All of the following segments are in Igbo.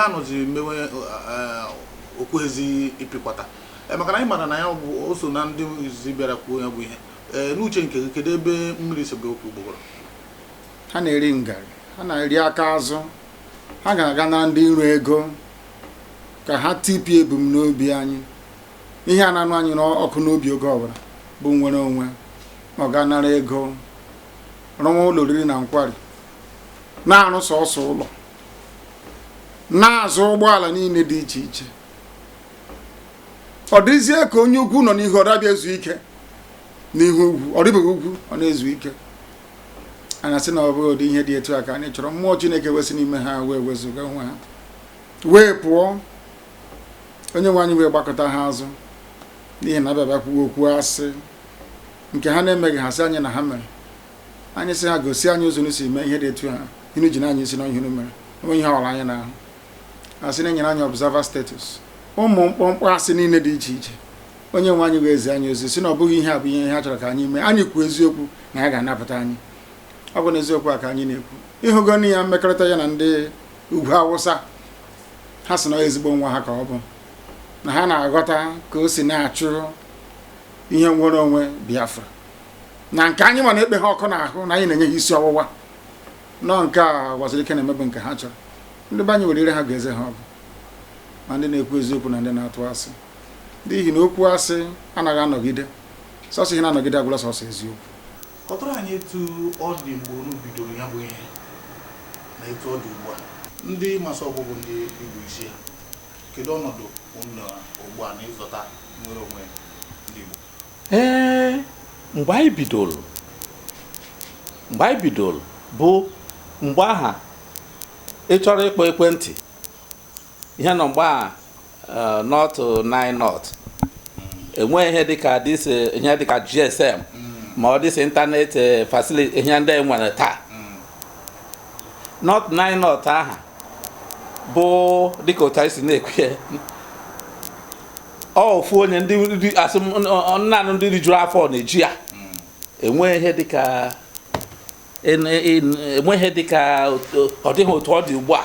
Anọzi mewe okweghịzi ịpịkwata. Maka na anyị mara na ya bụ o so na ndị izizi bịara kwuo ya bụ ihe. N'uche nke gị, kedu ebe mmiri si bụ opi ụgbọgọrọ? Ha na-eri ngarị, ha na-eri aka azụ, ha ga-aga na ndị iro ego ka ha tipịa ebumnobi anyị. Ihe a na-anụ anyị n'ọkụ n'obi oge ọbụla bụ nwere onwe. Ọ ga nara ego rụwa ụlọ oriri na nkwari, na-arụ sọsọ ụlọ, na-azụ ụgbọala niile dị iche iche. Ọ dịzie ka onye ukwu nọ n'ihu, ọ dabịa ezu ike n'ihu ugwu, ọ dịbeghị ugwu, ọ na-ezu ike. Anyị sị na ọ bụghị ụdị ihe dị etu a ka anyị chọrọ. Mmụọ Chineke wesị n'ime ha wee wezụga onwe ha wee pụọ. Onye nwe anyị wee gbakọta ha azụ, n'ihi na abịa kwuo okwu asị nke ha na-emeghị, ha sị anyị na ha mere. Anyị sị ha gosi anyị ụzọ si mee ihe dị etu ha inu ji na anyị isi na ihe unu mere onwe ihe ọra anyị n'ahụ. Asị na-enyere anyị observer status, ụmụ mkpọmkpọ asị niile dị iche iche. Onye nwe anyị wee zi anyị ozi si na ọ bụghị ihe a bụ ihe ha chọrọ ka anyị mee. Anyị kwuo eziokwu na ha ga-anapụta anyị. Ọ bụ n'eziokwu a ka anyị na-ekwu. Ịhụgoni ya, mmekọrịta ya na ndị ugwu Awụsa, ha sị na ọ ezigbo nwa ha ka ọ bụ, na ha na-aghọta ka o si na-achụ ihe nwere onwe Biafra, na nke anyị ma na-ekpe ha ọkụ n'ahụ, na anyị na-enye ha isi ọwụwa nọọ. Nke a gwaziri ike na-emebụ nke ha chọrọ. Ndị be anyị were ire ha ga-eze ha ọgụ, ma ndị na-ekwu eziokwu na ndị na-atụ asị, n'ihi na okwu asị anaghị anọgide. Sọsọ ihe na-anọgide agwụla sọsọ eziokwu. Kọtụrụ anyị etu ọ dị mgbe unu bidoro ya bụ ihe na etu ọ dị ugbu a. Ndị MASSOB bụ ndị Igbo isi ha, kedu ọnọdụ unu ugbu a n'ịzọta nwere onwe ndị Igbo? Ee, mgbe anyị bidoro bụ mgbe aha ị chọrọ ịkpọ ekwentị, ihe nọ mgbe a nought 9 nought, enweghị ihe dịka this, ihe dịka GSM ma ọ dịsị internet facility, ihe ndị e nwere taa. Nought 9 nought aha bụ dịka otu anyị si na-ekwu ya, ọ ofu onye ndị asị nnanụ ndị rijuru afọ na-eji ya. Enweghị ihe dịka enweghị ihe dịka ọ dịghị otu ọ dị ugbu a.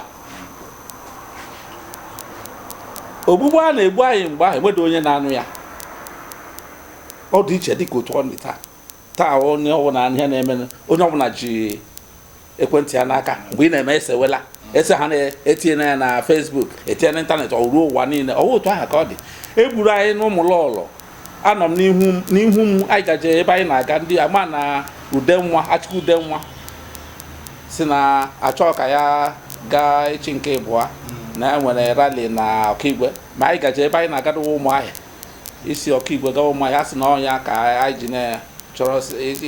Ogbugbu a na-egbu anyị mgbe ahụ, enweghị onye na-anụ ya. Ọ dị iche dịka otu ọ dị taa. Taa onye ọbụla, ihe na-eme, onye ọbụla ji ekwentị ya n'aka. Mgbe ị na-eme esewela ese, ha na-etinye ya na Facebook, etinye n'ịntanetị, ọ ruo ụwa niile. Ọwụ otu ahụ ka ọ dị egburu anyị n'ụmụlọlọ. Anọ m n'ihu m, anyị gaje ebe anyị na-aga, ndị ama na Udenwa, Achịkwa Udenwa si na achọ ka ya gaa echi nke ịbụa na ya nwere rally na Ọkaigwe. Ma anyị gaje ebe anyị na-agadowa Ụmụahịa, isi Ọkaigwe gawa Ụmụahịa, a sị na ọnya ka anyị ji na chọrọ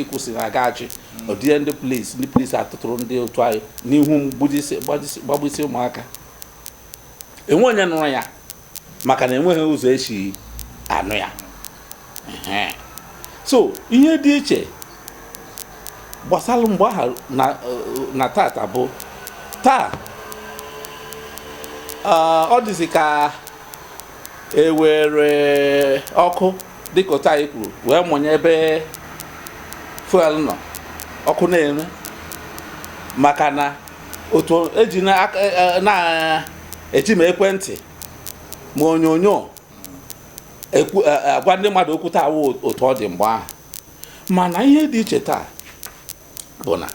ịkwụsị na agachi ọdịye ndị polisi. Ndị polisi atụtụrụ ndị otu anyị n'ihu m, gbagbisi ụmụaka. Enwe onye nụrụ ya maka na enweghị ụzọ esi anụ ya. So ihe dị iche gbasara mgbe ahụ na tata bụ taa, ọ dịzị ka ewere ọkụ, dịka otu anyị kwuru, wee mụnye ebe fuel nọ, ọkụ na-ere, maka na otu eji na-eji ma ekwentị ma onyonyo agwa ndị mmadụ okwu taa wụ otu ọ dị mgbe ahụ. Mana ihe dị iche taa bụ na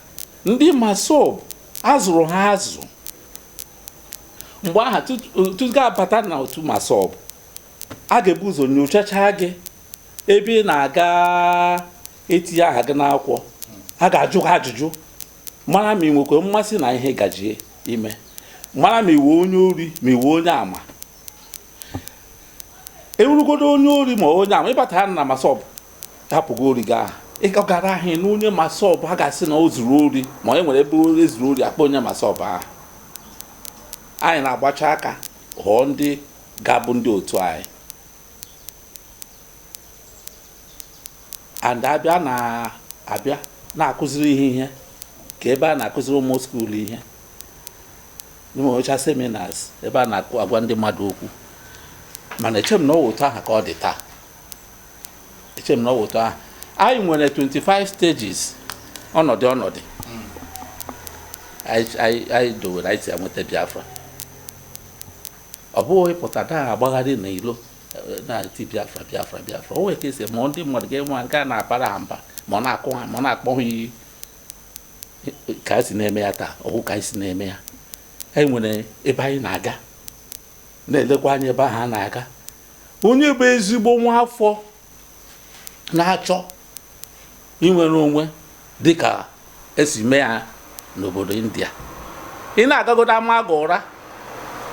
ndị MASSOB azụrụ ha azụ mgbe aha. Tutu ga-abata na otu MASSOB, a ga-ebu ụzọ nyochacha gị ebe ị na-aga etinye aha gị n'akwụkwọ. A ga-ajụ gị ajụjụ, mara ma ị nwekwa mmasị na ihe gaji ime, mara ma iwe onye ori, ma iwe onye ama. Ewurugodo onye ori ma onye ama, ịbata na MASSOB, hapụgo ori gị aha. Ọ gara ahịa na onye MASSOB, a ga-asị na o zuru ori, ma onye nwere ebe ezuru ori, akpọ onye MASSOB ahụ. Anyị na-agbacha aka ghọọ ndị ga-abụ ndị otu anyị, and abịa na-abịa na-akụziri ihe ihe ka ebe a na-akụziri ụmụ school ihe n'ụmụcha seminars, ebe a na-agwa ndị mmadụ okwu. Mana eche m na ọ wụ otu ahụ ka ọ dị taa. Eche m na ọ wụ otu ahụ. Anyị nwere 25 stages, ọnọdụ anyị dowere anyị si enweta Biafra. Ọ bụghị ịpụta daa agbagharị na ilo na-eti Biafra, Biafra, Biafra. O nwere ka esi ma ndị mmadụ ga-enwe gaa na-abara ha mba, ma ọ na-akụ ha, ma ọ na-akpọ ha iyi, ka a si na-eme ya taa. Ọwụ ka anyị si na-eme ya. Anyị nwere ebe anyị na-aga, na-elekwa anya ebe ahụ a na-aga. Onye bụ ezigbo nwa afọ na-achọ inwere onwe, dịka esi mee ya n'obodo India, ị na-agagodo ama gị ụra,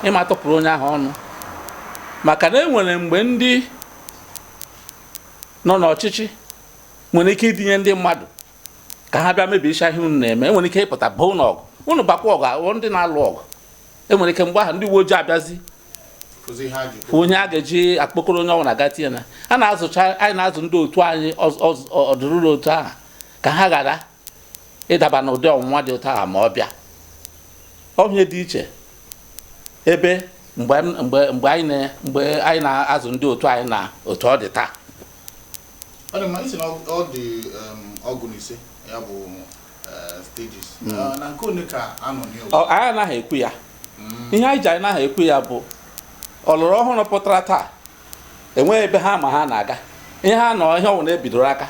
ịma tụpụrụ onye ahụ ọnụ, maka na e nwere mgbe ndị nọ n'ọchịchị nwere ike itinye ndị mmadụ ka ha bịa mebie ihe unu na-eme. Enwere ike ịpụta baa unu ọgụ, unu bakwa ọgụ ahụ, ndị na-alụ ọgụ. Enwere ike mgbe ahụ ndị uwe ojii abịazi onye a ga-eji akpọkọrọ onye ọbụla ga tinye na a na-azụcha. Anyị na-azụ ndị otu anyị ọdụrụrụ otu ahụ ka ha ghara ịdaba n'ụdị ọnwụnwa dị otu ahụ ma ọ bịa. Onye dị iche ebe mgbe mgbe mgbe anyị na mgbe anyị na-azụ ndị otu anyị na otu ọ dị taa. Ọ dị mma. Isi na ọ dị 15, ya bụ stages, na nke one ka anọ n'ogbe? Anyị anaghị ekwu ya. Ihe anyị ji anyị naghị ekwu ya bụ ọlọrọ ọhụrụ pụtara taa, enweghị ebe ha ma ha na-aga. Ihe ha nọ, ihe ọbụla ebidoro aka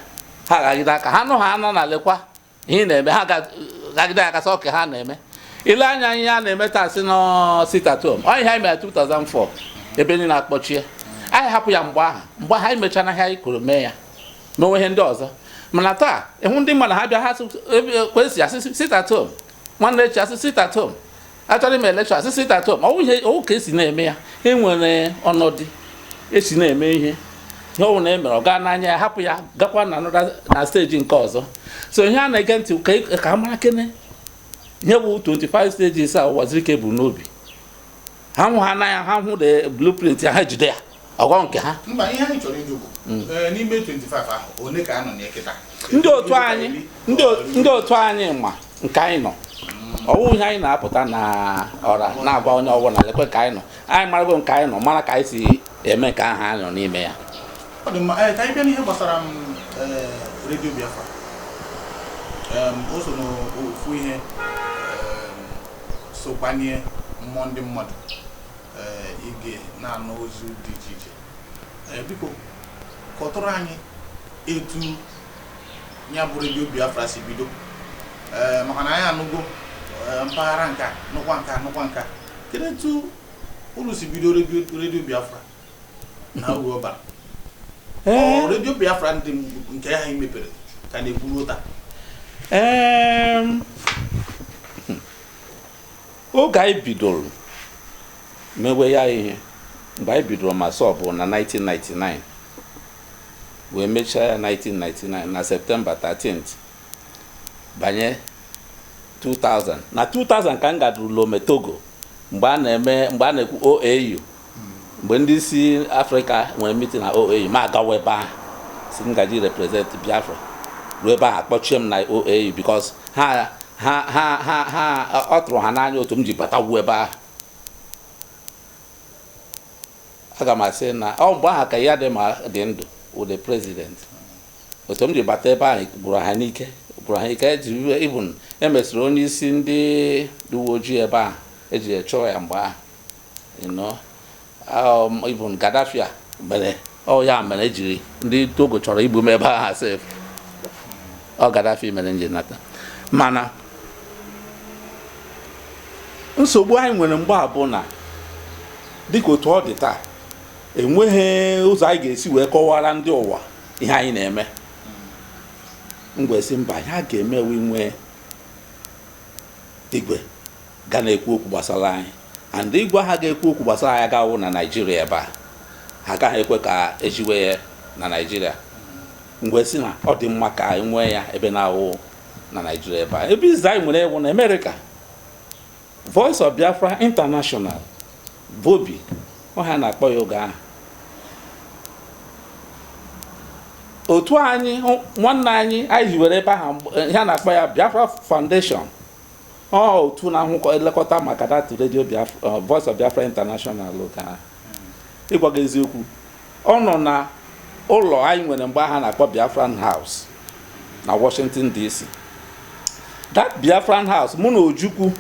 ha gagide aka ha nụ, ha nọ na lekwa ihe na-eme, ha gagide aka sọ ka ha na-eme. Ile anya ihe a na-eme taa, si nọ sit at home, ọ ihe anyị mere 2004, ebe niile akpọchie. Anyị hapụ ya mgbe ahụ. Mgbe ahụ anyị mechara ihe anyị kwuru, mee ya, mewe ihe ndị ọzọ. Mana taa, ịhụ ndị mmadụ, ha bịa, ha kwesị asị sit at home, nwanne echi asị sit at home, achọrọ ime election, asị sit at home. Ọwụ ihe ọwụ ka esi na-eme ya. E nwere ọnọdụ esi na-eme ihe. Ihe ọwụ na emere, ọ gaa n'anya ya, hapụ ya, gakwa na na stage nke ọzọ. So ihe a na-ege ntị ka a mara kene ihe bụ 25 stages a Uwazuruike bụ n'obi. Ha hụ ha n'anya, ha hụ the blueprint ya, ha jide ya, ọgọ nke ha. Mba, ihe anyị chọrọ ịjụ bụ, n'ime 25 ahụ, one ka anọ na kịta? Ndị otu anyị, ndị otu anyị ma nke anyị nọ. Ọwụ ihe anyị na-apụta na ọra na-agwa onye ọbụla lekwe ka anyị nọ. Anyị marago nke anyị nọ, mara ka anyị si eme nke ahụ anyị nọ n'ime ya. Ọ dị mma. Ka anyị bịa n'ihe gbasara m Redio Biafra. O so n'ofu ihe sokwanye mmụọ ndị mmadụ ige na-anụ ozi dị iche iche. Biko kọtụrụ anyị etu ya bụ Redio Biafra si bido, maka na anyị anụgo mpaghara nka, nụkwa nka, nụkwa nka. Kedu etu unu si bido Redio Biafra na uru ọ bara? Ọ Redio Biafra ndị nke ha mepere ka na-ekwuru taa? Oge anyị bidoro mewe ya ihe, mgbe anyị bidoro MASSOB na 1999, wee mechaa ya 1999 na Septemba 13th, banye 2000. Na 2000 ka m gaduru Lome, Togo, mgbe a na-eme, mgbe a na-ekwu OAU, mgbe ndị si Afrịka nwere meeting na OAU. Ma agawa ebe ahụ si m gaji represent Biafra. Ruo ebe ahụ, akpọchie m na OAU because ha ha ha ha ha ọ tụrụ ha n'anya otu m ji batagwu ebe ahụ. Aga m asị na ọ mgbe ahụ ka ya dị ma dị ndụ wụ the president. Otu m ji bata ebe ahụ gwụrụ ha n'ike, gwụrụ ha ike. Eji even emesịrị onye isi ndị uwe ojii ebe ahụ eji chọọ ya mgbe ahụ. Even Gaddafi a mere ọ ya mere ejiri ndị Togo chọrọ igbu m ebe ahụ sef. Ọ Gaddafi mere nji nata. Mana nsogbu anyị nwere mgbe a bụ na dịka otu ọ dị taa, enweghị ụzọ anyị ga-esi wee kọwara ndị ụwa ihe anyị na-eme. Ngwesi mba, ihe a ga-eme ewu inwe igwe ga na-ekwu okwu gbasara anyị, and igwe ha ga-ekwu okwu gbasara anyị agawụ na Naijiria ebe a, ha agaghị ekwe ka ejiwe ya na Naijiria. Ngwesi na ọ dị mma ka anyị nwee ya ebe na-awụ na Naijiria ebe a. Ebe izu anyị nwere ewu na Amerịka, Voice of Biafra International, VOBI, ọha na-akpọ ya oge ahụ. Otu anyị, nwanne anyị, anyị hiwere ebe ahụ ihe a na-akpọ ya Biafra Foundation. Ọ otu na-ahụkọ elekọta maka that Radio Biafra, Voice of Biafra International oge ahụ. Ịgwa gị eziokwu, ọ nọ na ụlọ anyị nwere mgbe ahụ a na-akpọ Biafran House na Washington DC. That Biafran House, mụ na Ojukwu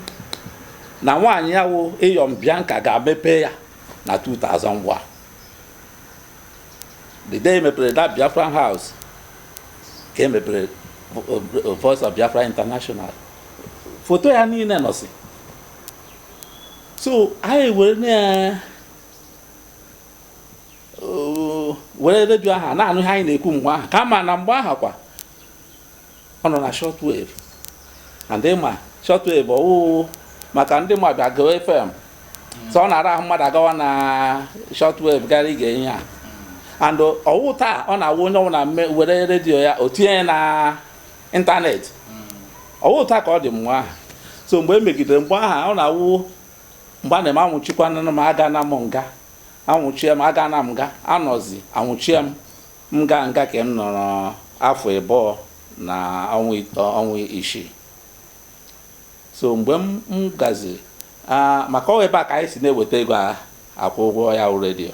na nwaanyị ya wụ Iyom Bianca ga-emepe ya. Na 2001, the day emepere that Biafran House ka emepere Voice of Biafra International, foto ya niile nọsi. So anyị were na were redio ahụ na-anụ ihe anyị na-ekwu mgbe ahụ, kama na mgbe ahụ kwa ọ nọ na shortwave, and ịma shortwave ọwụ maka ndị mmadụ bịa gụọ FM, so ọ na-ara ahụ mmadụ agawa na shortwave gara ige ihe a. And ọwụ taa ọ na-awụ onye ọbụla were redio ya o tinye ya na ịntanetị. Ọwụ taa ka ọ dị mgbe ahụ. So mgbe e megidere mgbe ahụ, ọ na-awụ mgbe a na-eme anwụchikwana m, aga na m nga, anwụchie m, aga na m nga, anọzi anwụchie m, m gaa nga ka m nọrọ afọ 2 na ọnwa 6. So mgbe m gaziri maka ọ ebe a ka anyị si na-eweta ego akwụ ụgwọ ya wụ redio.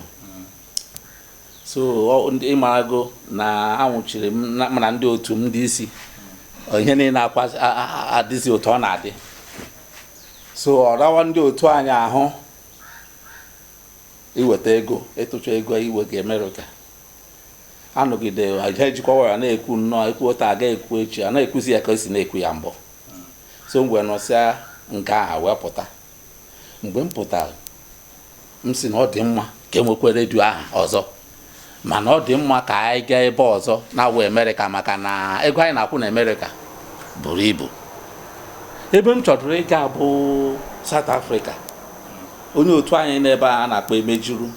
So ndị ịmarago na anwụchiri m na ndị otu m ndị isi ihe niile akwa adịzi otu ọ na-adị. So ọ rawa ndị otu anyị ahụ iweta ego, ịtụcha ego iwe ga Amerịka. Anọgide ha ejikwa waya na-ekwu nnọọ, ekwu otu aga ekwu echi, a na-ekwuzi ya ka o si na-ekwu ya mbụ. So mgbe nọsịa nke ahụ wee pụta, mgbe m pụtara, m sị na ọ dị mma ka enwekwa redio ahụ ọzọ, mana ọ dị mma ka anyị gaa ebe ọzọ na-awụ Amerịka, maka na ego anyị na-akwụ na Amerịka buru ibu. Ebe m chọdụrụ ịga bụ South Africa. Onye otu anyị n'ebe a na-akpọ Emejuru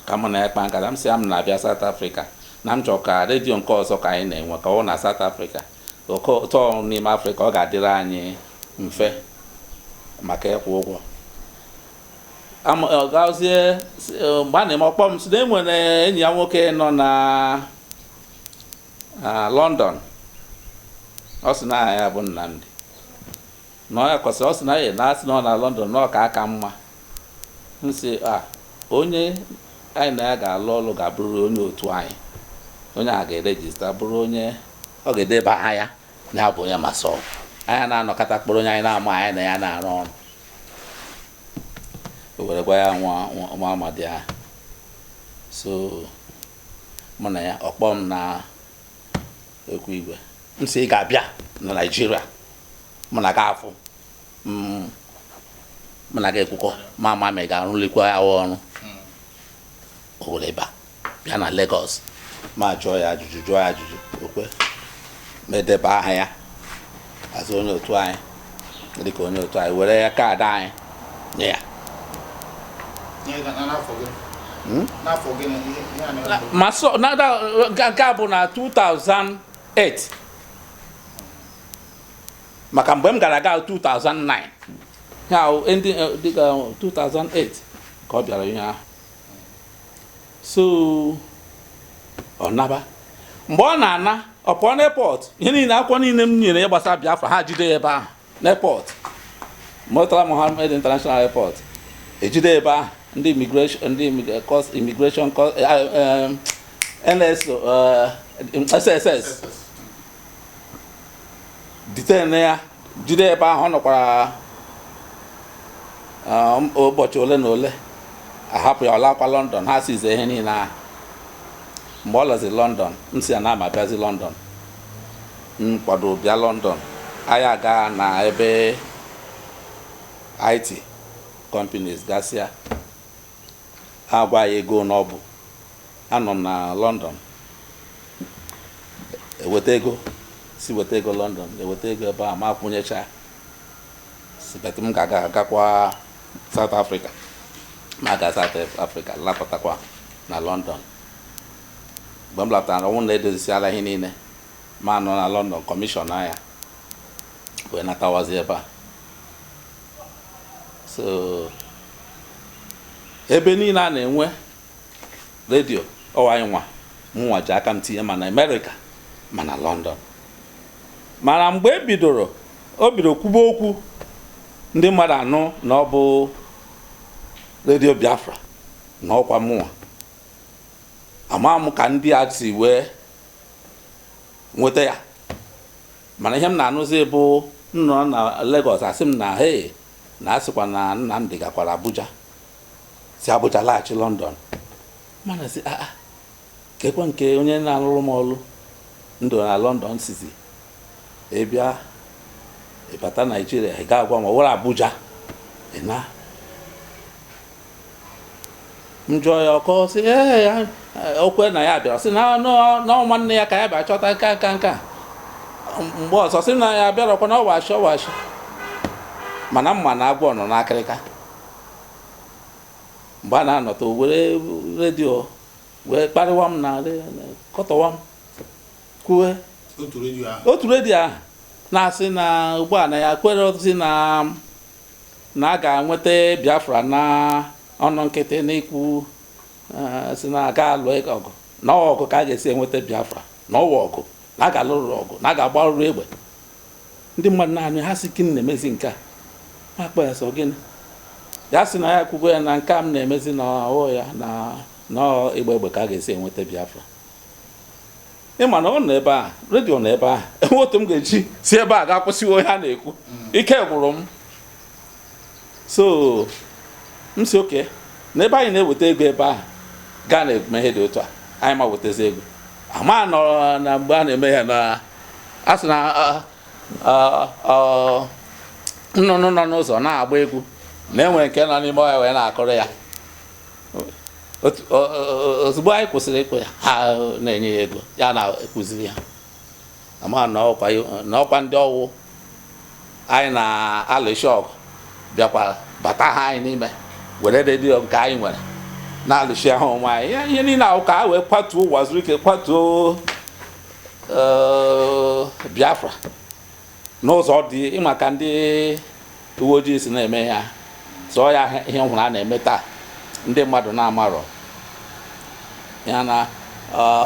ka mụ na ya kpaa nkata, m sị ya m na-abịa South Africa, na m chọrọ ka redio nke ọzọ ka anyị na-enwe ka ọ na South Africa ụtọ n'ime Afrịka, ọ ga-adịrị anyị mfe maka ịkwụ ụgwọ. Gazie mgbe a na-eme ọkpọ m sị na e nwere enyi ya nwoke nọ na London, ọ sị na aha ya bụ Nnamdi, na ọ ya kwesịrị, ọ sị na ya na asị na ọ na London na ọ ka aka mma. M sị a onye anyị na ya ga-alụ ọlụ ga-abụrụ onye otu anyị, onye a ga-eregister, bụrụ onye ọ ga-edeba aha ya na ya bụ onye MASSOB. Anyị na-anọkọta kpọrọ onye anyị na-ama anyị na ya na-arụ ọrụ, o were gwa ya nwa amadi ahụ. So mụ na ya ọkpọ m na ekwu igwe, m sị ị ga-abịa na Naịjirịa, mụ na gị afụ, mụ na gị ekwukọ ma ama ma ị ga-arụlikwa ya ọrụ. O were ba bịa na Lagos, ma jụọ ya ajụjụ, jụọ ya ajụjụ, okwe ma edeba aha ya azụ onye otu anyị, dịka onye otu anyị were ya kaadị anyị nye ya. Ma so na nke a bụ na 2008, maka mgbe m gara aga 2009 ya ndị dịka 2008 ka ọ bịara ihe ahụ. So ọ naba, mgbe ọ na-ana, ọ pụọ n'airport, ihe niile akwụkwọ niile m nyere ya gbasara Biafra, ha jide ya ebe ahụ n'airport, Murtala Muhammed International Airport, ejide ebe ahụ ndị immigration, ndị immigration, NS, SSS detain ya, jide ebe ahụ. Ọ nọkwara ụbọchị ole na ole, ahapụ ya, ọ lakwa London. Ha sizie ihe niile ahụ. Mgbe ọ lọzi London, m si ya na ama bịazi London, m kwado bịa London, anyị aga na ebe IT companies gasịa, ha gwa ya ego na ọ bụ anọ m na London eweta ego, si weta ego London, eweta ego ebe a, ma akwụnyecha, si bet m ga-aga agakwa South Africa. Ma aga South Africa, lapụtakwa na London. Mgbe m lapụtara, ọnwụ na-edozisiala ihe niile, ma nọ na London commission ya wee natawazi ebe a. So ebe niile a na-enwe redio ọwa anyị nwa mụnwa ji aka m tinye, ma na Amerịka ma na London. Mana mgbe e bidoro, o bidoro kwuba okwu, ndị mmadụ anụ na ọ bụ redio Biafra na ọkwa mụnwa, ama m ka ndị a si wee nweta ya. Mana ihe m na-anụzi bụ m nọ na Lagos, asị m na hey, na asịkwa na Nnamdi gakwara Abuja. Si Abuja laghachi London, mana si aa kekwe nke onye na-arụrụ m ọrụ ndụ na London sizi ị bịa ịbata Naijiria, ị ga-agwa m were Abuja ị na m jụọ ya ọkọ sị ee ya okwe na ya bịara, sị na na nwanne ya ka ya bịa chọta nka nka nka. Mgbe ọzọ sị na ya bịarakwa na ọwachi ọwachi, mana mma na agwọ nọ n'akịrịka. Mgbe a na-anọta, were redio wee kparịwa m na kọtọwa m kwuwe. Otu redio ahụ? Otu redio ahụ na-asị na ugbu a na ya kwerozi na a ga-enweta Biafra na ọnụ nkịtị n'ikwu, si na aga alụ ọgụ, na ọgụ ka a ga-esi enweta Biafra, na ọwa ọgụ na a ga-alụrụ ọgụ, na a ga-agbarụrụ egbe. Ndị mmadụ naanị ha sị, gịnị na-emezi nke a? Ma akpọ ya sọ gịnị, ya sị na ya ekwugo ya na nke a m na-emezi na ọwụ ya na ịgba egbe ka a ga-esi enweta Biafra. Ịma na ọ nọ ebe a, redio nọ ebe ahụ, enwe otu m ga-eji si ebe a ga-akwụsị onye a na-ekwu. Ike gwụrụ m, so m si oke na ebe anyị na-eweta ego ebe ahụ gaa na-eme ihe dị otu a, anyị ma wetazi ego ama nọrọ na mgbe a na-eme ya na a sị na nnụnụ nọ n'ụzọ na-agba egwu na enwere nke nọ n'ime ọhịa wee na-akụrụ ya. Ozugbo anyị kwụsịrị ịkụ ya, ha na-enye ya ego, ya na-ekwuziri ya ama na ọkwa ndị ọwụ anyị na-alụshi ọgụ bịakwa bata ha anyị n'ime were redio nke anyị nwere na-alụshi ahụ onwe anyị. Ihe niile ahụ ka a wee kwatuo ụwa zuru ike, kwatuo Biafra n'ụzọ dị ịma ka ndị uwe ojii si na-eme ya. Zọọ ya ihe hụrụ a na-eme taa, ndị mmadụ na-amarọ ya na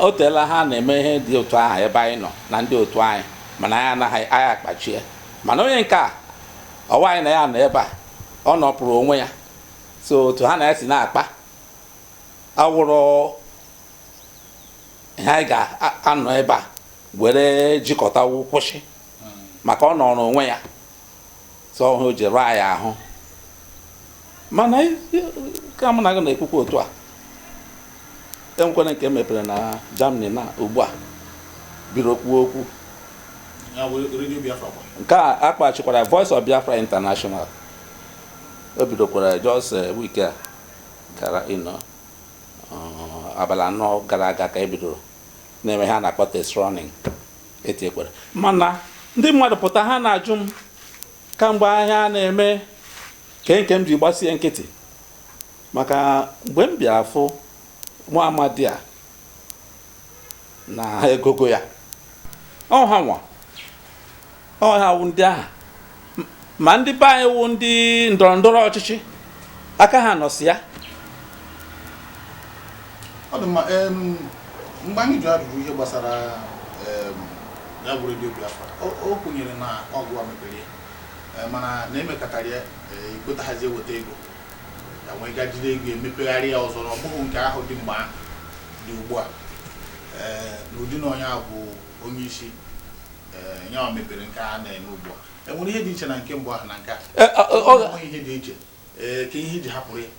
o teela ha na-eme ihe dị otu ahụ ebe anyị nọ na ndị otu anyị, mana anyị anaghị anyị akpachie. Mana onye nke a ọwa anyị na ya nọ ebe a, ọ nọpụrụ onwe ya, so otu ha na-esi na-akpa awụrụ ihe anyị ga-anọ ebe a were jikọtawu kwụsị, maka ọ nọrọ onwe ya. So ọhụụ o ji rụọ anyị ahụ, mana ka mụ na gị na-ekwukwa otu a, enwekwara nke mepere na Germany na ugbu a biro kwuo okwu. Ya bụ redio Biafra kwa? Nke a akpachikwara Voice of Biafra International. O bidokwara just week a gara ịnọ abalị 4 gara aga ka e bidoro na-eme ha na-akpọ test running etinyekwara. Mana ndị mmadụ pụta, ha na-ajụ m kamgbe ahịa na-eme ke nke m ji gbasie nkịtị, maka mgbe m bịara fụ nwa amadi a na egogo ya, ọ ha nwa ọ ha wụ ndị agha, ma ndị be anyị wụ ndị ndọrọ ndọrọ ọchịchị aka ha nọsi ya. Ọ dị mma. Mgbe anyị jụrụ ajụjụ ihe gbasara ya bụ redio Biafra, o kwenyere na ọgụ a mepere ya, mana na emekọtara ya ikwetaghazi eweta ego ya nwee ga jide ego emepegharị ya ọzọ, na ọ bụghị nke ahụ dị mgbe ahụ dị ugbu a. N'ụdị na onye a bụ onye isi ya mepere nke a na-eme ugbu a, enwere ihe dị iche na nke mbụ ahụ na nke a? Ọ ihe dị iche ka ihe iji hapụrụ ya?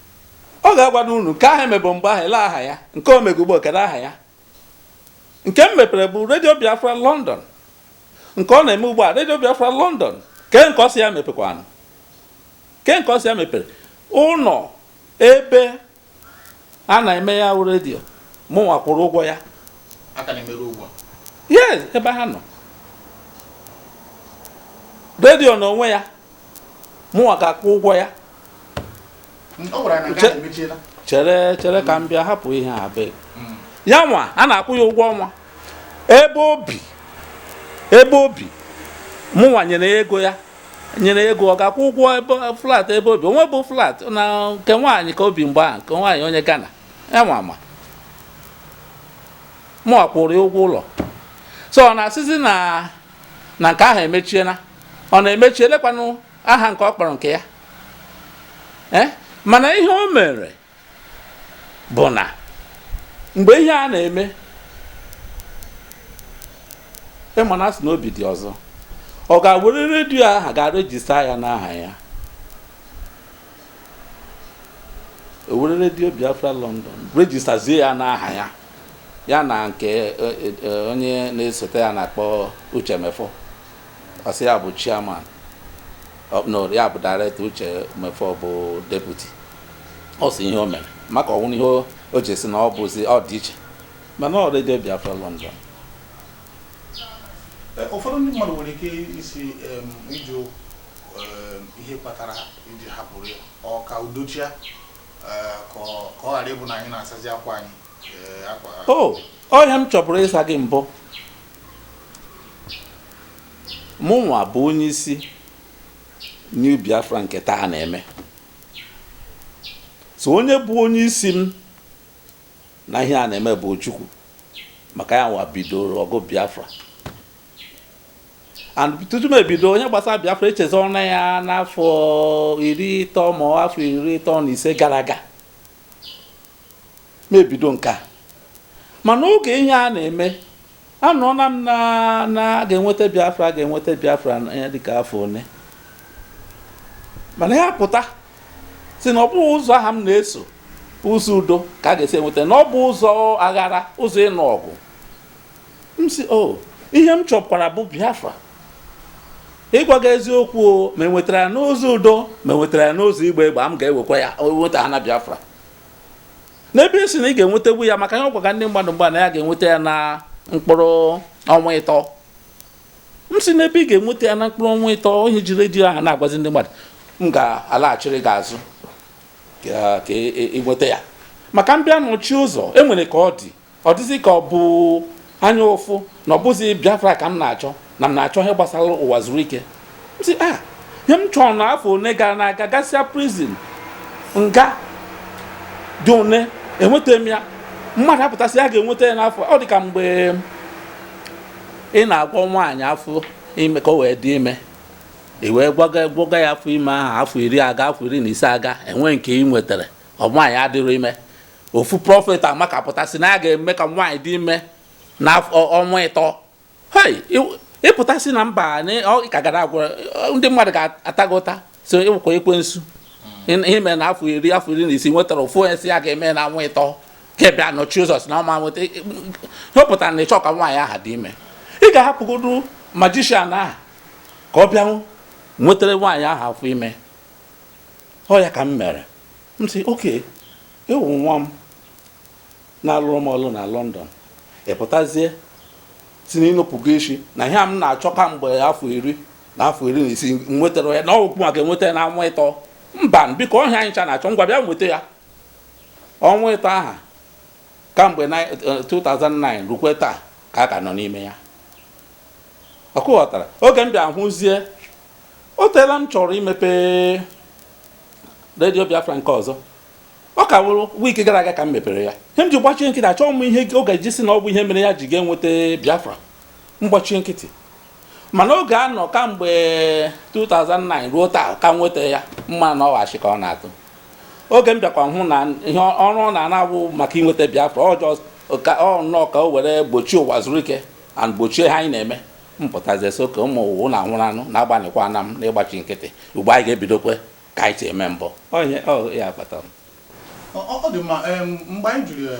Ọ ga-agwado unu nke ahụ emebe mgbe ahụ ele aha ya, nke o mege ugbu a kedu aha ya? Nke m mepere bụ Radio Biafra London, nke ọ na-eme ugbu a Radio Biafra London. Ke nke ọ sị ya mepekwanụ, ke nke ọ sị ya mepere ụlọ ebe a na-eme ya wụ redio, mụnwa kwụrụ ụgwọ ya. Aka na-emerụ ugbu a? Yes, ebe ha nọ redio n'onwe ya, mụnwa ga-akwụ ụgwọ ya. Ọ gwara anyị na nke ahụ emechiela. Chere, chere ka m bịa, hapụ ihe a be ya nwa a na-akwụ ya ụgwọ ọnwa ebe obi, ebe obi mụnwa nyere ya ego, ya nyere ego ọ ga-akwụ ụgwọ ebe flat ebe obi onwe bụ flat na nke nwaanyị ka obi mgbe ahụ, nke nwaanyị onye Ghana ya nwa ma mụnwa kwụrụ ya ụgwọ ụlọ. So ọ na-asịzi na nke ahụ emechiela, ọ na-emechi elekwanụ aha nke ọ kpọrọ nke ya. Mana ihe o mere bụ na mgbe ihe a na-eme, ịma na asị na obi dị ọzọ, ọ ga-were redio aha ga-register ya n'aha ya. O were Redio Biafra London registerzie ya n'aha ya, ya na nke onye na-esote ya na-akpọ Uche Mefo. Ọ sị ya bụ chairman. No, ya bụ director, Uche Mefo bụ deputy. Ọ sị ihe o mere maka ọnwụ ihe o ji sị na ọ bụzi ọ dị iche, mana ọ Redio Biafra London. Ụfọdụ ndị mmadụ nwere ike isi ịjụ ihe kpatara iji hapụrụ ya, ọ ka udochia, ka ọ ghara ịbụ na anyị na-asazi akwa anyị akwa. O ọhịa m chọburu ịsa gị mbụ, mụnwa bụ onye isi New Biafra nke taa na-eme. So onye bụ onye isi m na ihe a na-eme bụ Chukwu, maka ya nwa bidoro ọgụ Biafra. And tutu m ebido onye gbasara Biafra, echezona ya n'afọ 30 ma afọ 35 gara aga m ebido nke a. Mana oge ihe a na-eme, anọọla m na ga-enweta Biafra, ga-enweta Biafra ihe dịka afọ one, mana ya pụta si na ọ bụghị ụzọ aha m na-eso, ụzọ udo ka a ga-esi enweta, na ọ bụ ụzọ aghara, ụzọ ịnụ ọgụ. M si o ihe m chọkwara bụ Biafra. Ịgwa gị eziokwu o, ma enwetara ya n'ụzọ udo, ma enwetara ya n'ụzọ igba egbe, m ga-ewekwa ya nweta ha na Biafra. N'ebe esi na ị ga-enwetegwu ya, maka ihe ọ gwaga ndị mmadụ mgbe na ya ga-enweta ya na mkpụrụ ọnwa 3. M si n'ebe ị ga-enweta ya na mkpụrụ ọnwa 3, ihe ji redio ahụ na-agwazi ndị mmadụ, m ga-alaghachiri gị azụ ka ị nweta ya. Maka mbịa nọchi ụzọ enwere ka ọ dị, ọ dịzị ka ọ bụ anya ụfụ na ọ bụzi Biafra ka m na-achọ, na m na-achọ ihe gbasara ụwa zuru ike. M sị a ihe m chọrọ na afọ one gara n'aga, gasịa prison nga dị one, enweta m ya. Mmadụ apụtasị ya ga-enweta ya n'afọ. Ọ dị ka mgbe ị na-agwọ nwaanyị afọ ime ka o wee dị ime, i wee gwaga ya afọ ime ahụ, afọ 10 aga, afọ 15 aga, enwe nke ị nwetara, ọ nwaanyị adịrọ ime. Ofu prophet amakapụtasị na ya ga-eme ka nwaanyị dị ime na ọnwa 3. Hei, ịpụtasị na mba ọ ka gara agwụ, ndị mmadụ ga-ata gị ụta, so ịwụkwa ekwensu. Ihe mere na afọ 10, afọ 16 nwetara, ofu onye si ya ga-eme na ọnwa 3, ka bịa nọchi ụzọ si na ọma nweta ihe ọ pụtara na ịchọ ka nwaanyị aha dị ime. Ị ga-ahapụgodu magician ahụ ka ọ bịanwụ nwetara nwaanyị ahụ afọ ime. Ọ ya ka m mere. M sị oke ewu nwa m na-alụrụ m ọlụ na London, ị pụtazie si na ịnụpụgo isi na ihe a m na-achọ kamgbe afọ 10 na afọ 16 nwetara ya, na ọgwụ maka enweta ya na ọnwa 3. Mba, biko, ọhịa anyị ncha na-achọ, ngwa bịa nweta ya ọnwa 3 aha. Kamgbe 2009 rukwe taa ka a ka nọ n'ime ya. Ọkụ ghọtara oge m bịa hụzie o teela m chọrọ imepe Redio Biafra nke ọzọ. Ọ ka wụrụ wiiki gara aga ka m mepere ya. Ihe m ji gbachie nkịtị, achọghị m ihe ọ ga-eji si na ọ bụ ihe mere ya ji ga-enweta Biafra. Mgbachie nkịtị, mana oge a nọ kamgbe 2009 ruo taa ka m nweta ya, mma na ọghachi ka ọ na-atụ. Oge m bịakwa hụ na ihe ọrụ ọ na-ana awụ maka inweta Biafra, ọ just ka ọ nnọọ ka o were gbochie ụwa zuru ike and gbochie ha anyị na-eme mpụtazie. So ka ụmụ ụwa na-anwụrụ anụ na-agbanịkwa na m n'ịgbachi nkịtị. Ugbo anyị ga-ebidokwe ka anyị si eme mbụ. Onye ọ ya kpatara. Ọ dị mma. Mgbe anyị jụrụ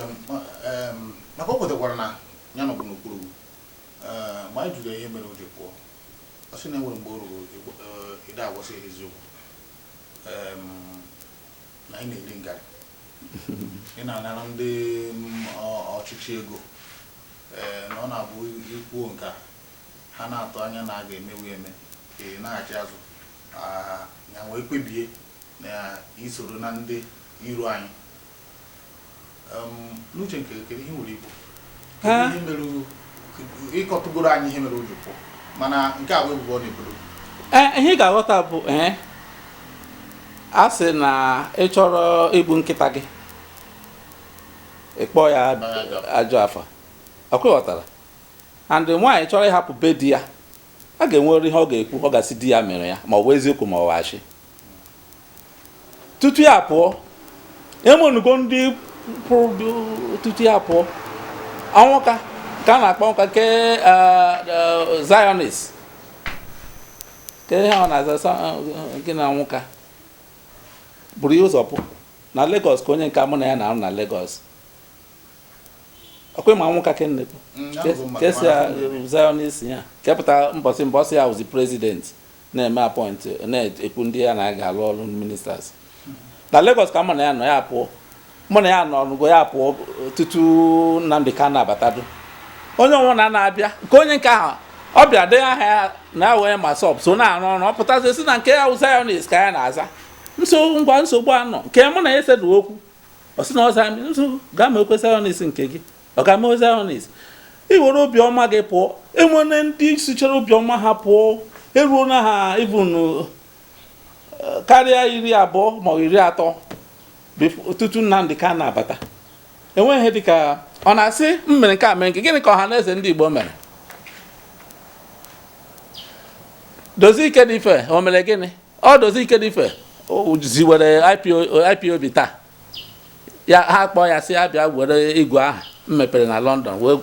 maka o kwetakwara na ya nọbụ n'okpuru, mgbe anyị jụrụ ya ihe mere o ji pụọ, ọ sị na enwere mgbe o ruru ide agwasị ya eziokwu, na anyị na-eri ngarị, ị na-anara ndị ọchịchị ego, na ọ na-abụ ikwuo nke a, ha na-atụ anya na a ga-emewu eme, ị na-achị azụ. Ya wee kpebie na isoro na ndị iro anyị. N'uche nke, kedu ihe nwere ikwu? Kedu ihe mere ịkọtụgoro anyị ihe mere o ji pụọ? Mana nke a bụ ebubo ọ na-ebodo. Ee, ihe ị ga-aghọta bụ, ee, a sị na ị chọrọ igbu nkịta gị, ị kpọọ ya ajọ afa. Ọkwa ghọtara? And nwaanyị chọrọ ịhapụ be di ya, a ga-enwere ihe ọ ga-ekwu, ọ ga-asị di ya mere ya, ma ọ bụ eziokwu ma ọ bụ asị. Tutu ya pụọ, enwenugo ndị pụrụ tutu ya pụọ. Ọnwụka ka a na-akpọ nka ke Zionist, ke ihe ọ na-aza gị na nwụka buru ya ụzọ pụ. Na Lagos ka onye nke mụ na ya na-arụ na Lagos, ọkwa ịma nwoke aka nnekwu kesi ya Zionist ya kepụta mbọsị mbọsị ya wụzi president na-eme appoint, na-ekwu ndị ya na-aga alụ ọrụ ministers na Lagos. Ka mụ na ya nọ, ya pụọ, mụ na ya nọ n'ugo, ya pụọ tutu Nnamdi Kanu abatado. Onye ọnwụ na na-abịa nke onye nke ahụ, ọ bịa dee aha ya na ya wee MASSOB so na-arụ ọrụ. Ọ pụtazi si na nke ya wụ Zionist ka ya na-aza. Nso ngwa, nsogbu anọ nke mụ na ya esedụ okwu. Ọ sị na ọ zaa nso gaa ma ekwe Zionist nke gị, ọ ga mee Zionist. Iwere obiọma gị pụọ, enwere ndị sichara obiọma ha pụọ, eruo na ha even karịa 20 ma ọ 30 tutu Nnamdi Kanu abata. Enweghị ihe dịka ọ na-asị m mere nke a, mere nke. Gịnị ka ọha na eze ndị Igbo mere? Dozie ike dị ife o mere gịnị? Ọ dozie ike dị ife o ziwere IPOB taa ya, ha kpọọ ya sị ya bịa were igwe ahụ m mepere na London wee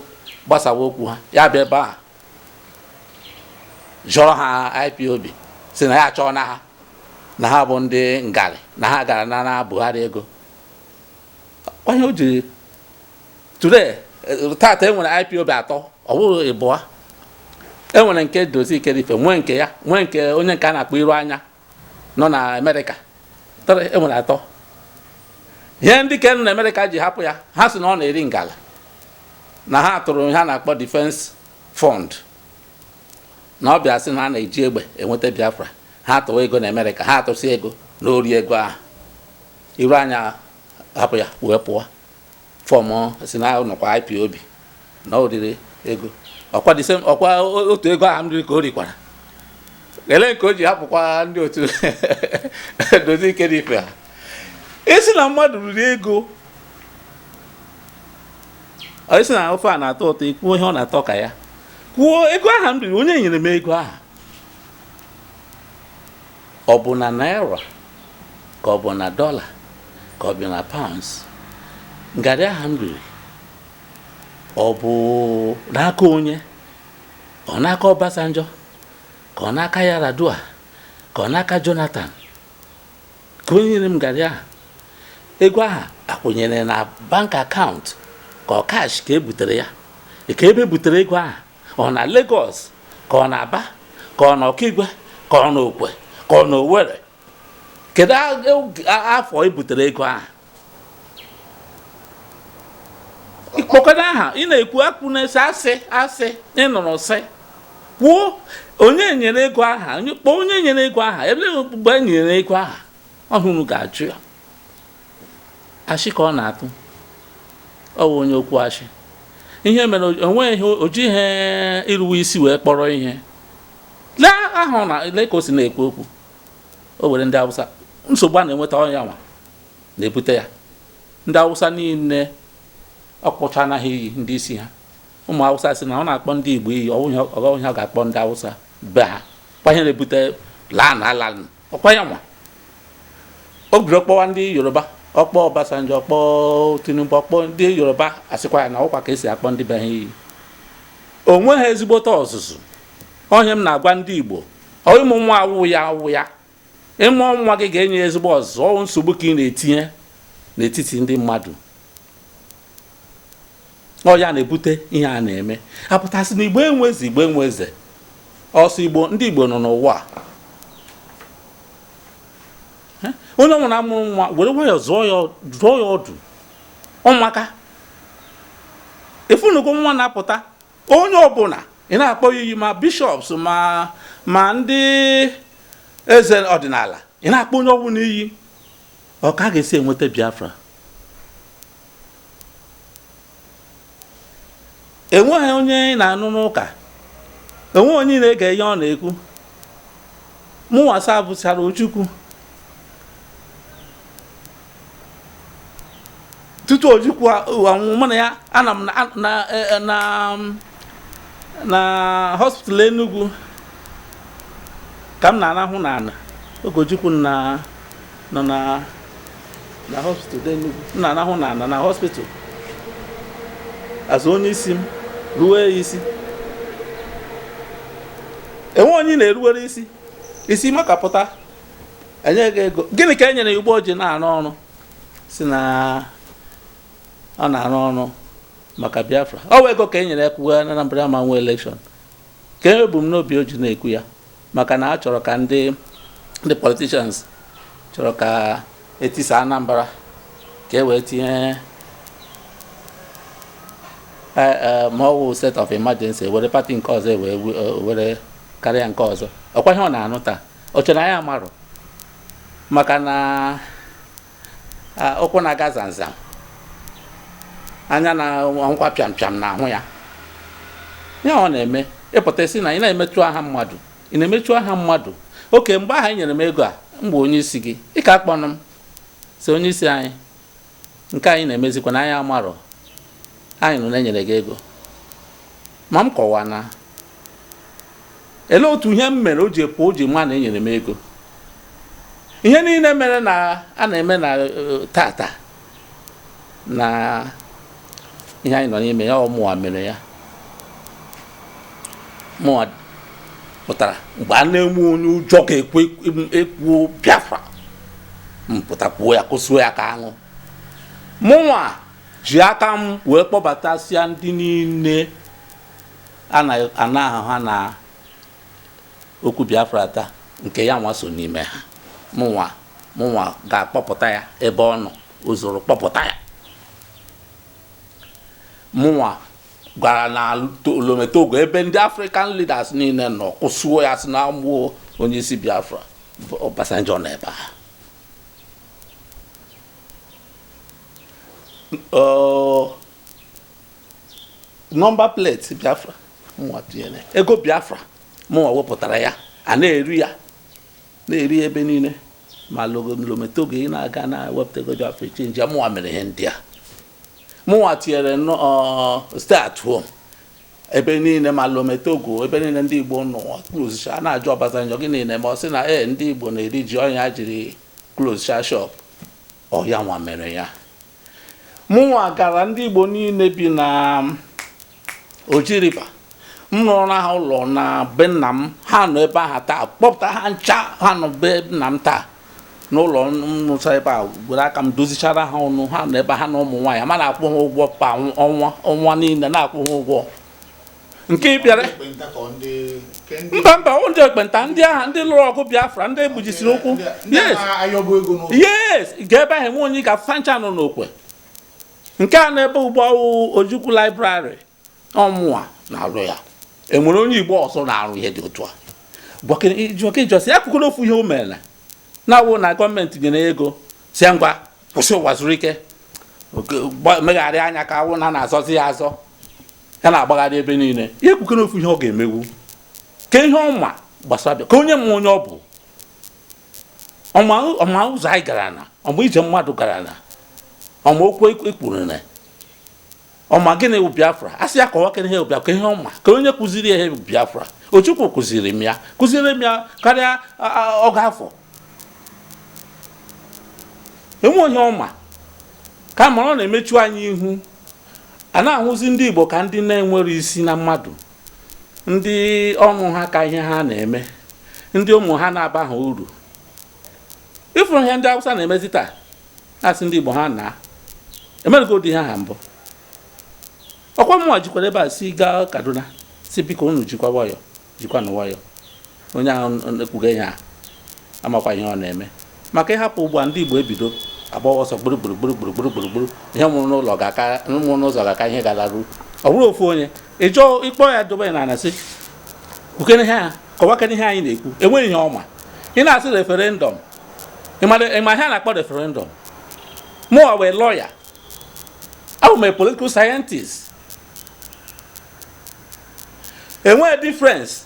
gbasawa okwu ha. Ya bịa ebe ahụ jụọ ha IPOB, si na ya achọọ na ha na ha bụ ndị ngarị, na ha gara nara Buhari ego. Onye o ji today tata enwere IPOB atọ, ọ bụghị ịbụọ. Enwere nke Dozie Ikedife, nwee nke ya, nwee nke onye nke a na-akpọ Iru Anya nọ na Amerịka. Enwere atọ. Ihe ndị ke nọ na Amerịka ji hapụ ya, ha sị na ọ na-eri ngala, na ha tụrụ ihe a na-akpọ defense fund, na ọ bịa sị na ha na-eji egbe enweta Biafra. Ha tụwa ego na Amerịka, ha atụsị ego na ori ego ahụ. Iru Anya hapụ ya wee pụọ, form si na nọkwa IPOB na o riri ego. Ọkwa the same, ọkwa otu ego ahụ m riri ka o rikwara. Ele nke o ji hapụkwa ndị otu Dozie ike dị ife ha. Isi na mmadụ riri ego, isi na ofe a na-atọ ụtọ, ikwuo ihe ọ na-atọ ka ya kwuo. Ego aha m riri, onye nyere m ego aha, ọ bụ na naira ka ọ bụ na dọla ka ọ bụ na pounds? Ngarị aha m riri, ọ bụ n'aka onye? Ọ n'aka Obasanjo ka ọ n'aka Yar'Adua ka ọ n'aka Jonathan? Ka onye nyere m ngarị aha, ego aha akwụnyere na bank account ka ọ cash ka e butere ya? Ka ebe butere ego aha, ọ na Lagos ka ọ na Aba ka ọ na Ọkigwe ka ọ na Okwe ka ọ na Owerri? Kedu afọ e butere ego ahụ? Ịkpọkọta aha ị na-ekwu akpụ na-ese asị asị ị nụrụ sị kwuo onye nyere ego aha, onye kpọọ onye nyere ego aha, ebe mgbe e nyere ego aha ọhụrụ ga-ajụ ya. Ashị ka ọ na-atụ, ọ bụ onye okwu ashị. Ihe mere onweghị ihe o ji ihe iruwe isi wee kpọrọ ihe. Lee ahụ na lee ka o si na-ekwu okwu. O were ndị Awụsa, nsogbu a na-enweta ọnya nwa na-ebute ya. Ndị Awụsa niile ọkpọcha anaghị iyi ndị isi ha. Ụmụ Awụsa sị na ọ na-akpọ ndị Igbo iyi, ọwụghị ọ ga-akpọ ndị Awụsa be ha. Kwa ihe na-ebute laa na ala ọkwa ya nwa. O bidoro kpọwa ndị Yoruba, ọkpọ Obasanjo, ọkpọ Tinubu, ọkpọ ndị Yoruba, asịkwa ya na ọkwa ka esi akpọ ndị be ha iyi. O nweghị ezigbote ọzụzụ. Onye m na-agwa ndị Igbo, ịmụ nwa awụ ya awụ ya, ịmụ nwa gị ga-enye ezigbo ọzụzụ. Ọwụ nsogbu ka ị na-etinye n'etiti ndị mmadụ, ọ ya na-ebute ihe a na-eme. Apụtasị na Igbo enweze, Igbo enweze ọsọ. Igbo, ndị Igbo nọ n'ụwa a. Onye ọbụla mụrụ nwa were nwayọọ zụọ ya, dụọ ya ọdụ. Ụmụaka efunugo nwa na-apụta, onye ọbụla ị na-akpọ ya iyi, ma bishops ma ndị eze ọdịnala, ị na-akpọ onye ọbụla iyi, ọ ka ga-esi enweta Biafra? Enweghị onye ị na-anụ n'ụka, enweghị onye ị na-ege ihe ọ na-ekwu. Mụnwa sa bụchara Ojukwu tutu Ojukwu anwụ, mụ na ya ana m na hospital Enugu ka m na-arahụ n'ala oge Ojukwu na nọ na hospital Enugu. M na-arahụ n'ala na hospital azụ onye isi m ruwe ya isi. Enwe onye na-eruwere isi isi makapụta enye gị ego. Gịnị ka e nyere ya ugbo o ji na-arụ ọrụ? Si na ọ na-arụ ọrụ maka Biafra, ọ wụ ego ka e nyere ya kwuo na Anambra ma nwee election. Ka e ebumnobi o ji na-ekwu ya, maka na a chọrọ ka ndị politicians chọrọ ka etisa Anambra ka e wee tinye ma ọ wụ state of emergency, were party nke ọzọ wee were karịa nke ọzọ. Ọkwa ihe ọ na-anụ taa, ọ chere anyị amarụ maka na ụkwụ na-aga zamzam, anya na nkwa pịam pịam na ahụ ya. Ya ọ na-eme ịpụta isi na ị na-emetụ aha mmadụ, ị na-emechu aha mmadụ. Oke mgbe ahụ e nyere m ego a, mgbe onye isi gị ị ka akpọnụ m si onye isi anyị nke anyị na-emezikwa na anyị amarọ anyị nọ na-enyere gị ego. Ma m kọwa na elee otu ihe m mere o ji pụọ, o ji ma na enyere m ego. Ihe niile mere na a na-eme na tata na ihe anyị nọ n'ime ya, ọ mụwa mere ya. Mụwa pụtara mgbe a na-enwe onye ụjọ ga-ekwe ekwuo Biafra, m pụta kwuo ya, kwụsịo ya ka aṅụ. Mụnwa ji aka m wee kpọbatasịa ndị niile a na-ana ahụ ha na okwu Biafra taa, nke ya nwa so n'ime ha. Mụnwa ga-akpọpụta ya ebe ọ nọ, o zoro kpọpụta ya. Mụnwa gwara na Lome Togo, ebe ndị African leaders niile nọ, kwụsịo ya, sị na amụọ onye isi Biafra Obasanjo nọ ebe a. Number plate Biafra mụnwa tinyere ego Biafra, mụnwa wepụtara ya, a na-eri ya, na-eri ebe niile. Ma Lome Togo ị na-aga na-ewepụta ego Biafra change ya. Mụnwa mere ihe ndị a. Mụnwa tinyere stay at home ebe niile, ma Lome Togo, ebe niile ndị Igbo nọ close. A na-ajụ Obasanjo gịnị na-eme, ọ sị na ee, ndị Igbo na-eri ji, ọnya jiri close shop. Ọ ya nwa mere ya. Mụnwa gara ndị Igbo niile bi na Oji River, m rụrụ ha ụlọ na be nna m, ha nọ ebe ahụ taa, kpọpụta ha ncha, ha nọ be nna m taa n'ụlọ mmụta ebe a, were aka m dozichara ha ọnụ. Ha nọ ebe ha na ụmụ nwaanyị ma na-akwụ ha ụgwọ pa ọnwa, ọnwa niile na-akwụ ha ụgwọ nke bịara. Mba, mba, ndị ekpenta, ndị agha, ndị lụrụ ọgụ Biafra, ndị egbujisiri ụkwụ. Yes yes, ga ebe ahụ enwe onye ga-afa ncha nọ n'okwe nke a na-ebe ugbu Ojukwu Library. Ọmụwa na-arụ ya. Enwere onye Igbo ọzọ na-arụ ihe dị otu a? Jụọsị ya kwukọrọ ofu ihe o mere na-awụ na gọọmenti nyere ego, si ngwa kwụsị ụwa zuru ike, megharị anya ka awụ na na-azọzi ya azọ, ya na-agbagharị ebe niile. Ihe kwukọrọ ofu ihe ọ ga-emewu ka ihe ọma gbasara bịa ka onye ma onye ọ bụ ọma ụzọ anyị gara na ọma ije mmadụ gara na ọma okwu ekwuru na ọma gịnị bụ Biafra. A sị ya kọwa kene ihe bụ Biafra, ka ihe ọma ka onye kụziri ihe bụ Biafra. Ojukwu kụziri m ya, kụziri m ya karịa ọgụ afọ. Enwe onye ọma ka mara ọ na-emechu anyị ihu. A na-ahụzi ndị Igbo ka ndị na-enwere isi na mmadụ, ndị ọnụ ha ka ihe ha na-eme, ndị ụmụ ha na-aba ha uru. Ịfụrụ ihe ndị Awụsa na-emezi taa, na-asị ndị Igbo ha na emerego ụdị ihe ha mbụ. Ọkwa mụnwa jikwara ebe a si gaa Kaduna, si biko unu jikwa nwayọ, jikwa na nwayọ. Onye ahụ ekwuga ihe a amakwa ihe ọ na-eme, maka ịhapụ ugbu a ndị Igbo ebido agbawa ọsọ gburu gburu gburu gburu gburu gburu gburu. Ihe nwụrụ n'ụlọ ga-aka nwụrụ n'ụzọ ga-aka ihe galaru. Ọ bụrụ ofu onye ịchọọ ịkpọ ya dobe ya n'ala, sị kwukene ihe a, kọwakene ihe anyị na-ekwu. Enweghị ihe ọma ị na-asị referendum. Ịma ihe a na-akpọ referendum? Mụwa wee lọya, abụ m a political scientist. Enweghị difference,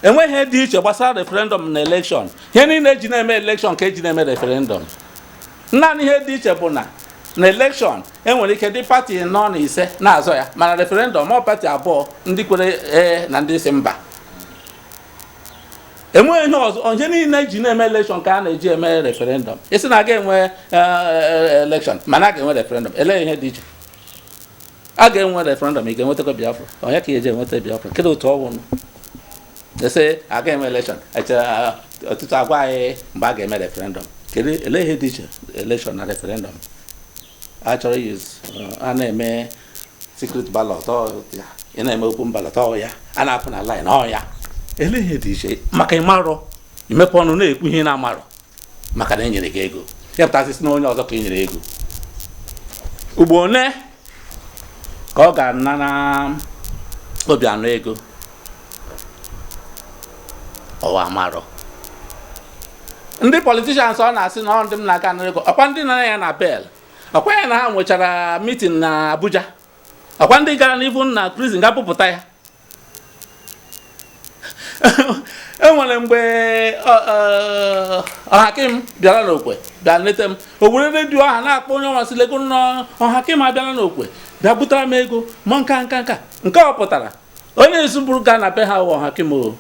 enweghị ihe dị iche gbasara referendum na election. Ihe niile eji na-eme election ka eji na-eme referendum. Naanị ihe dị iche bụ na election enwere ike dị party nọ na 5 na-azọ ya, mana referendum ọ party 2, ndị kwere ee na ndị si mba. Enweghị ihe ọzọ. Ihe niile eji na-eme election ka a na-eji eme referendum. Isi na aga enwe election mana a ga-enwe referendum, elee ihe dị iche? A ga-enwe referendum, ị ga-enwetakwa Biafra. Onye ka ị eji enweta Biafra? Kedu otu ọ wụnụ ese a ga-eme election, ọtụtụ agwa anyị mgbe a ga-eme referendum? Kedu elee ihe dị iche election na referendum? Achọrọ use a na-eme secret ballot ọ ya, ị na-eme open ballot ọ ya, a na-apụ na line ọ ya. Ele ihe dị iche maka ịmarọ imepe ọnụ na-ekwu ihe na-amarọ maka na enyere gị ego ya pụtasị si na onye ọzọ ka e nyere ego. Ugbo one ka ọ ga-ana na Obianọ ego ọwa amarọ. Ndị politicians ọ na-asị na ọ ndị m na-aga anara ego, ọkwa ndị nara ya na bel, ọkwa ya na ha nwechara meeting na Abuja, ọkwa ndị gara n'ihu na prison ga pụpụta ya. E nwere mgbe Ọhakim bịara n'Okwe bịa leta m, o were redio ahụ na-akpọ onye ọnwa sị lego nọ Ọhakim abịala n'Okwe bịa butere m ego ma nka nka nka nke ọ pụtara onye ezuburu gaa na be ha wụ Ọhakim o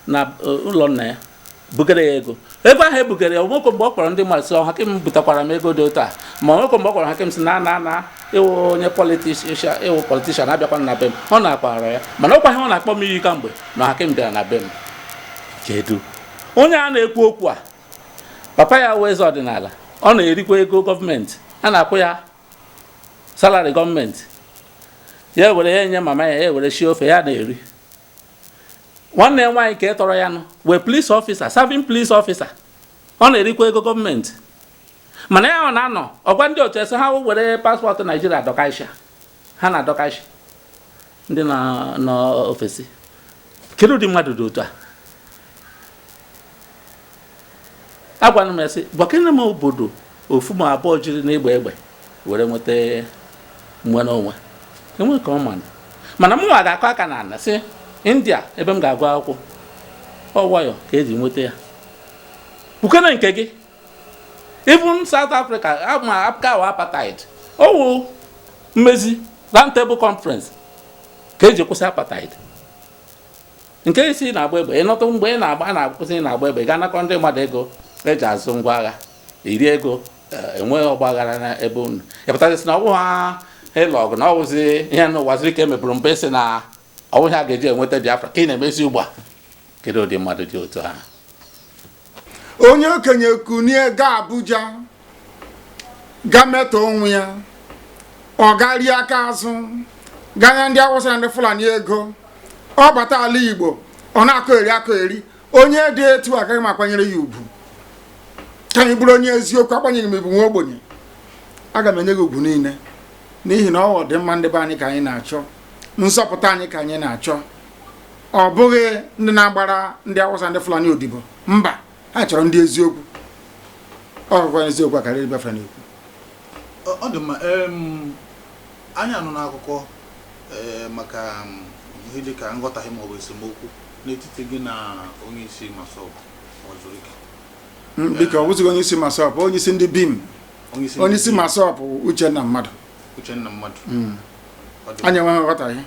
na ụlọ nna ya bugere ya ego. Ego ahụ ebugere ya, onwekwe mgbe ọ kpọrọ ndị mmadụ sị Ọhakim butakwara m ego dị otu a, ma onwekwe mgbe ọ kpọrọ Hakim sị na na na ịwụ onye politishan, ịwụ politishan abịakwana na be m. Ọ na-akpara ya mana ọkwa ihe ọ na-akpọ m iyi kamgbe na Hakim bịara na be m. Kedu onye a na-ekwu okwu a? Papa ya wụ eze ọdịnala, ọ na-erikwa ego gọọmenti, a na-akwụ ya salary gọọmenti, ya were ya enye mama ya, ya were shie ofe ya na-eri. Nwanne ya nwaanyị ka e tọrọ ya nụ wee police officer, serving police officer, ọ na-erikwa ego gọọmenti, mana ya ọ na-anọ ọgwa ndị otu ese ha were passport Naijiria dọkaisha ha na-adọkashi ndị nọ ofesi. Kedu ụdị mmadụ dị otu a? Agwana m ya sị gwakene m obodo ofu ma abụọ jiri n'egbe egbe were nweta nwere onwe enwe ka ọ mana. Mana mụnwa ga-akọ aka na ala sị India ebe m ga-agụ akwụkwọ ọ nwayọ ka eji nweta ya. Kwukene nke gị. Even South Africa ama aka wa apartheid, owu mmezi round table conference ka eji kwụsị apartheid. Nke isi na-agba egbe ịnọtụ mgbe ị na-agba na-akwụsị na-agba egbe ga-anakọ ndị mmadụ ego eji azụ ngwa agha iri ego enweghị ọgba aghara na ebe unu ịpụtasị na ọwụ ha ịlụ ọgụ na ọwụzi ihe n'ụwa ziri ka emeburu mgbe sị na ọwụ ha ga-eji enweta Biafra ka ị na-emezi ugbu a. Kedu ụdị mmadụ dị otu ahụ? Onye okenye kunie gaa Abuja ga metọ onwe ya, ọ garie aka azụ ganya ndị Awụsa na ndị Fulani ego, ọ bata ala Igbo ọ na-akọ eri akọ eri. Onye dị etu agaghị m akwanyere ya ugwu. Ka anyị bụrụ onye eziokwu, akwanyeghị m ibu nwa ogbenye, aga m enye gị ugwu niile n'ihi na ọ dị mma ndị be anyị ka anyị na-achọ, nzọpụta anyị ka anyị na-achọ, ọ bụghị ndị na-agbara ndị Awụsa ndị Fulani odibo. Mba, ha chọrọ ndị eziokwu. Ọ bụkwa eziokwu akarịrị Biafra na-ekwu. Ọ dị mma. Anyị anụ n'akụkọ maka ihe dịka nghọtahie maọbụ esemokwu n'etiti gị na onye isi MASSOB Uwazuruike. Biko, ọ bụzighị onye isi MASSOB, onye isi ndị BIM. Onye isi MASSOB Uchenna Mmadụ. Uchenna Mmadụ. Anyị enweghị nghọtahie.